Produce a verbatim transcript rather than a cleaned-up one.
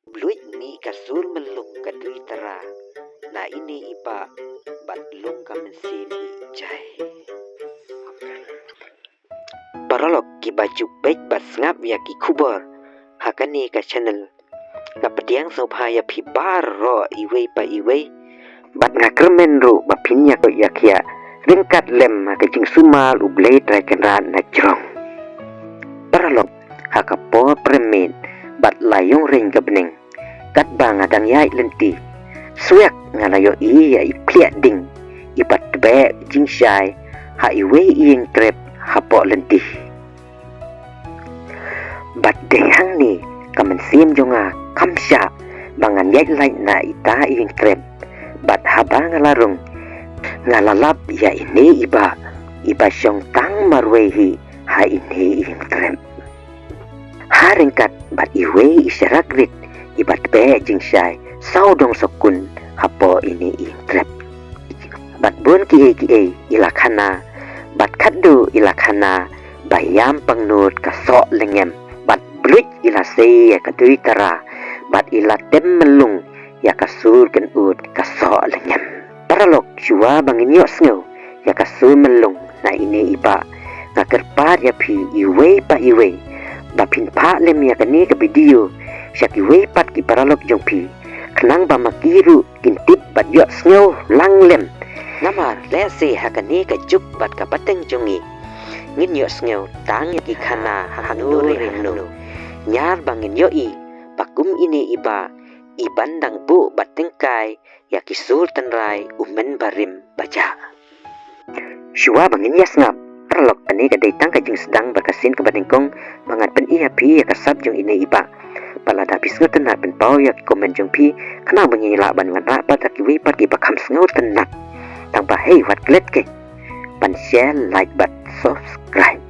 Bluit ni ka sur melung ka dui tara na ine i ba bad long ka mensin i jai. Paralok ki ba juk bek bad sngap ïa ki khubor ha kane ka channel. Nga pdiang sngewbha ïa phi baroh iwei pa iwei. Bad nga kyrmen ruh ba phin ïa koit ïa khiah ryngkat lem ha ka jingsumar U Blei Trai Kynrad na jrong. Paralok, ha ka por pyrmit bad la ïong reng ka bneng, katba nga dang ïaid lynti, swiak nga la ïohi ïa i phliah ding i ba tbeh jingshai ha iwei i ïing trep hapoh lynti. Bad dei hangne ka mynsiem jong nga kam shah ba ngan ïaid lait na ita i ïing trep. Bad haba nga la rung, nga la lap ïa ine i ba, i ba shong tang marwei hi ha ine i ïing trep. Ha ryngkat bad iwei i sharak rit i ba tbeh jingshai sawdong sawkun hapoh ine i ïing trep. Bad bun kiei kiei i la khana, bad khatduh i la khana ba ïam pangnud ka soh lyngem, bad bluit i la sei ïa ka dui tara, bad i la tem melung ïa ka sur kynud ka soh lyngem. Paralok, shuwa ba ngin ïohsngew ïa ka sur melung na ine i ba, nga kyrpad ïa phi iwei pa iwei ba phin phah lem ïa kane ka video sha kiwei pat ki paralok jong phi, khnang ba ma ki ruh kin tip bad ïohsngew lang lem. Namar lehse ha kane ka juk bad ka pateng jong ngi, ngin ïohsngew tang ïa ki khana hangno re hangno. Ñiar ba ngin ïohi ba kum ine i ba, i ban dang buh bad tyngkai ïa ki sur tynrai u mynbarim ba jah. Shuwa ba ngin ïa sngap, paralok, kane ka dei tang ka jingsdang bad ka sien kaba nyngkong ba ngan pyni ha phi ïa ka sap jong ine i ba. Bad lada phi sngewtynnat, pynpaw ïa ki comment jong phi, khnang ba ngin ïa lah ban wanrah pat da kiwei pat ki ba kham sngewtynnat. Tang ba hei, wat klet keiñ ban share, like bad subscribe.